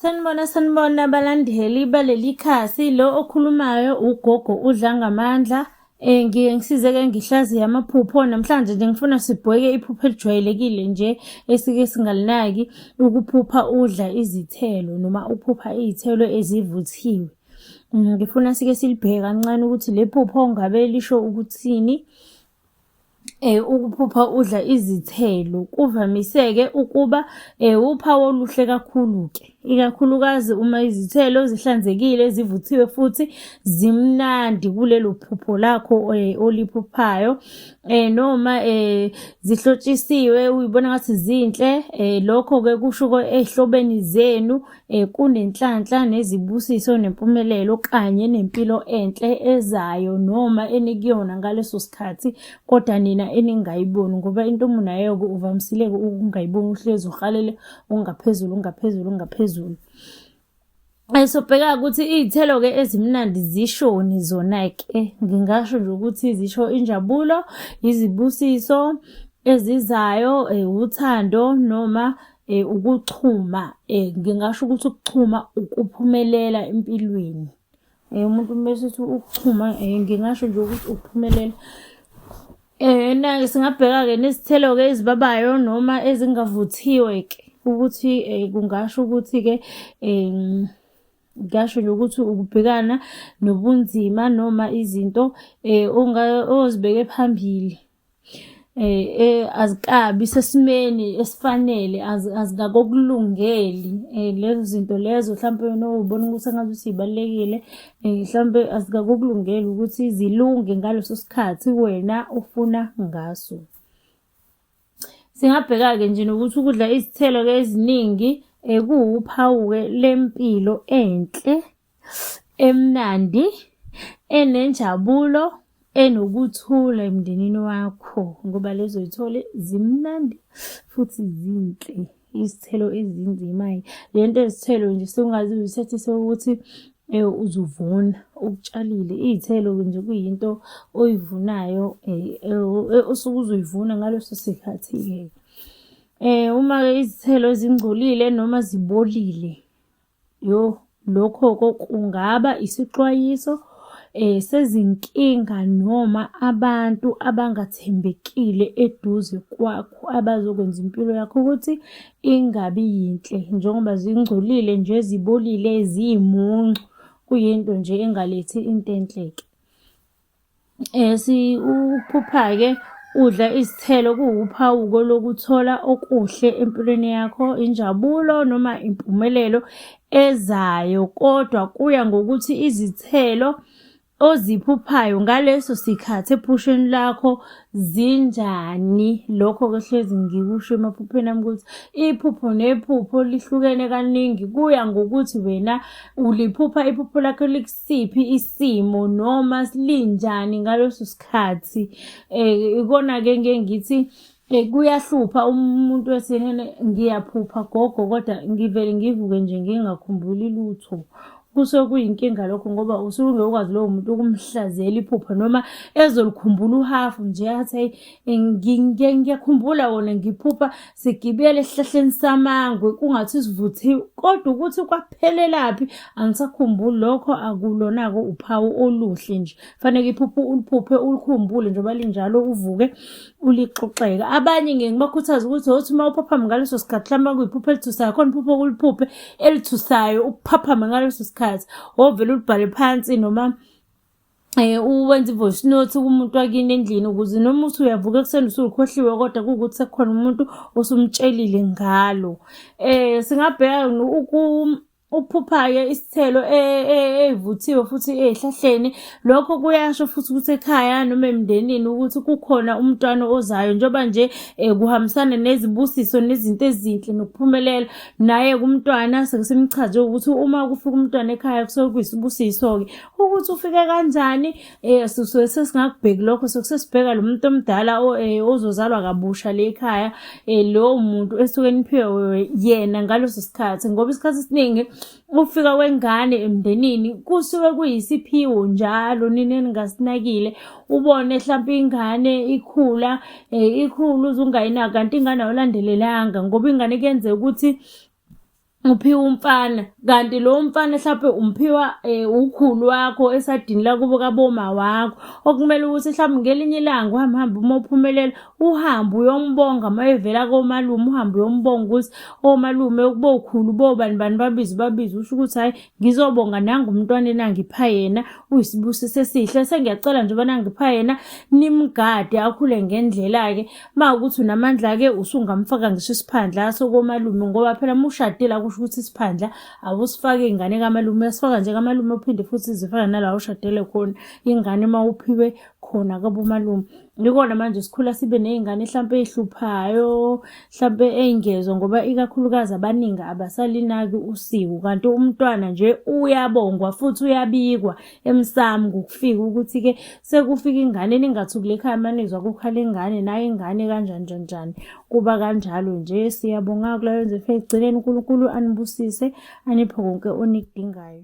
Sanibona, sanibona abalandeli baleli khasi. Lo okhulumayo ugogo uDlangamandla. Ngiye ngisize-ke ngihlaziye amaphupho. Namhlanje nje ngifuna sibheke iphupho elijwayelekile nje esike singalinaki, ukuphupha udla izithelo noma uphupha iy'thelo ezivuthiwe. Ngifuna sike silibheke kancane ukuthi le phupho ngabe lisho ukuthini. Ukuphupha udla izithelo kuvamise-ke ukuba uphawu oluhle kakhulu-ke, ikakhulukazi uma izithelo zihlanzekile, zivuthiwe futhi zimnandi kulelo phupho lakho oliphuphayo. Noma zihlotshisiwe uyibona ngathi zinhle, lokho-ke kusho ey'hlobeni zenu Kunenhlanhla nezibusiso nempumelelo kanye nempilo enhle ezayo noma enikuyona ngaleso sikhathi kodwa nina eningayiboni ngoba into uma unayo-ke uvamisile-ke ukungayiboni uhlezi uhalele okungaphezulu okungaphezulu okungaphezulu. Sobheka ukuthi iy'thelo-ke ezimnandi zishoni zona-ke. Ngingasho nje ukuthi zisho injabulo, izibusiso ezizayo, uthando noma Ukuchuma ngingasho ukuthi ukuchuma ukuphumelela empilweni. Umuntu uma esethi ukuchuma ngingasho nje ukuthi ukuphumelela. Na singabheka-ke nezithelo-ke ezibabayo noma ezingavuthiwe-ke ukuthi kungasho ukuthi-ke ngingasho nje ukuthi ukubhekana nobunzima noma izinto ozibeke phambili. Azikabi sesimeni esifanele, azikakokulungeli lezo zinto lezo hlampe wena owubona ukuthi engazuthi y'balulekile hlampe azikakokulungeli ukuthi zilunge ngaleso sikhathi wena ofuna ngaso. Singabheka-ke nje nokuthi ukudla izithelo-ke eziningi kuwuphawu-ke lempilo enhle. Emnandi, enenjabulo, enokuthula emndenini wakho ngoba lezo y'thole zimnandi futhi zinhle. Izithelo ezinzima-ke. Le nto yezithelo nje sekungaze uyithathise ukuthi uzuvuna okutshalile. Iy'thelo-ke nje kuyinto oyivunayo osuke uzoyivuna ngaleso sikhathi-ke. Uma-ke izithelo zingcolile noma zibolile. Yoh, lokho-ko kungaba isixwayiso sezinkinga noma abantu abangathembekile eduze kwakho abazokwenza impilo yakho ukuthi ingabi yinhle. Njengoba zingcolile nje zibolile ziyimuncu, kuyinto nje engalethi into enhle-ke. Ukuphupha-ke udla izithelo kuwuphawu-ke lokuthola okuhle empilweni yakho, injabulo noma impumelelo ezayo. Kodwa kuya ngokuthi izithelo oziphuphayo ngaleso sikhathi ephusheni lakho zinjani. Lokho-ke hlezi ngikusho emaphupheni ami ukuthi iphupho nephupho lihlukene kaningi, kuya ngokuthi wena uliphupha iphupho lakho siphi isimo noma linjani ngaleso sikhathi. Ikona-ke ngike ngithi kuyahlupha umuntu ethi ngiyaphupha gogo kodwa ngivele ngivuke nje ngingakhumbuli lutho. Kusuke kuyinkinga lokho ngoba usuke ungeke ukwazi lowo muntu ukumhlaziyela iphupho noma ezolikhumbula uhhafu nje athi hhayi ngiyakhumbula wona ngiphupha sigibele esihlahleni samangwe kungathi sivuthiwe kodwa ukuthi kwaphelelaphi angisakhumbuli lokho akulona-ke uphawu oluhle nje faneke iphupho uliphuphe ulikhumbule njengoba linjalo uvuke ulixoxeke abanye ngiye ngibakhuthaze ukuthi othi uma uphaphama ngaleso sikhathi mhlawumbe kuyiphupho elithusayo khona iphupho okuliphuphe elithusayo uphaphame ngaleso sikhathi ovele ulibhale phansi noma uwenze i-voice note kumuntu wakini endlini ukuze noma uthi uyavuka ekuseni usulukhohliwe kodwa kuwukuthi sekukhona umuntu osumtshelile ngalo. Singabheka ukuphupha-ke isithelo ey'vuthiwe futhi ey'hlahleni. Lokho kuyasho futhi ukuthi ekhaya noma emndenini ukuthi kukhona umntwana ozayo njengoba nje kuhambisana nezibusiso nezinto ezinhle nokuphumelela. Naye-ke umntwana seke simchaze ukuthi uma kufika umntwana ekhaya kusuke kuyisibusiso-ke. Ukuthi ufike kanjani sisuke sesingakubheki lokho suke sesibheka lo muntu omdala ozozalwa kabusha le ekhaya lowo muntu esuke niphiwe yena ngaleso sikhathi ngoba isikhathi esiningi ukufika kwengane emndenini kusuke kuyisiphiwo njalo nina eningasinakile ubone hlampe ingane ikhula ikhula uze ungayinaki kanti ingane awulandelelanga ngoba ingane kuyenzeka ukuthi. Uphiwa umfana kanti lowo mfana hlampe umphiwa ukhulu wakho esadini lakubo kaboma wakho okumele ukuthi hlampe ngelinye ilanga uhambe uhambe uma uphumelela uhambe uyombonga uma evela komalume uhambe uyombonga ukuthi omalume bokhulu bobani bani babize babize usho ukuthi hhayi ngizobonga nangu umntwana enangipha yena uyisibusiso esihle sengiyacela njengoba nangipha yena nimgade akhule ngendlela-ke Uma ukuthi unamandla-ke usungamfaka ngisho isiphandla sokomalume ngoba phela uma ushadile akusho ukuthi isiphandla awusifaki ingane kamalume uyasifaka nje kamalume uphinde futhi zifana nala ushadele khona ingane uma uphiwe khona kabomalume. Ikona manje sikhula sibe ney'ngane hlampe ey'hluphayo hlampe ey'ngezwa ngoba ikakhulukazi abaningi abasalinaki usiko kanti umntwana nje uyabongwa futhi uyabikwa emsamo ngokufika ukuthi-ke sekufika ingane ningathukile ekhaya manizwa kukhala ingane nayo ingane kanjani njani njani kuba kanjalo nje. Siyabonga kulayo nje ekugcineni uNkulunkulu anibusise aniphe konke onikudingayo.